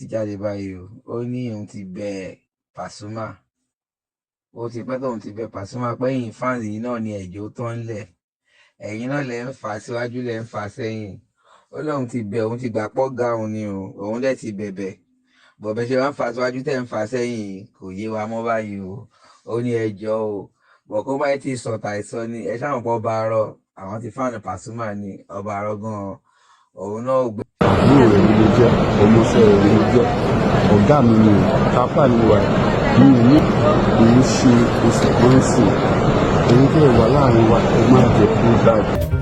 ti jáde báyìí o. Ó ní òun ti bẹ Pasuma, ó ti pẹ́ tóun ti bẹ Pasuma pé ẹ̀yin fans yìí náà ni ẹ̀jẹ̀ ó tán lẹ̀, ẹ̀yin náà lẹ̀ ń fà síwájú, lẹ̀ ń fà sẹ́yìn. Ó lóun ti bẹ, òun ti gbà pọ́ ga òun ni o, òun dẹ̀ ti bẹ̀bẹ̀ bọ̀bẹ̀ ṣe wá ń fà síwájú tẹ̀ ń fà sẹ́yìn, kò yé wa mọ́ báyìí o. Ó ní ẹjọ́ o, bọ̀ kó báyìí ti sọ̀tà ìsọ ni ẹ ṣáà pọ̀ bá arọ àwọn ti fáànù Pasuma ni ọba arọ gan-an òun náà ò gbé. Àbúrò rẹ̀ ni mo jẹ́, ọmọọṣẹ́ rẹ̀ ni mo jẹ́, ọ̀gá mi ni o, kápá ni wà. Mi ò ní kò ń ṣe oṣù kan sìn. Ẹ̀yin tẹ́ ẹ wà láàrin wa, ẹ má jẹ́ kó bàjẹ́.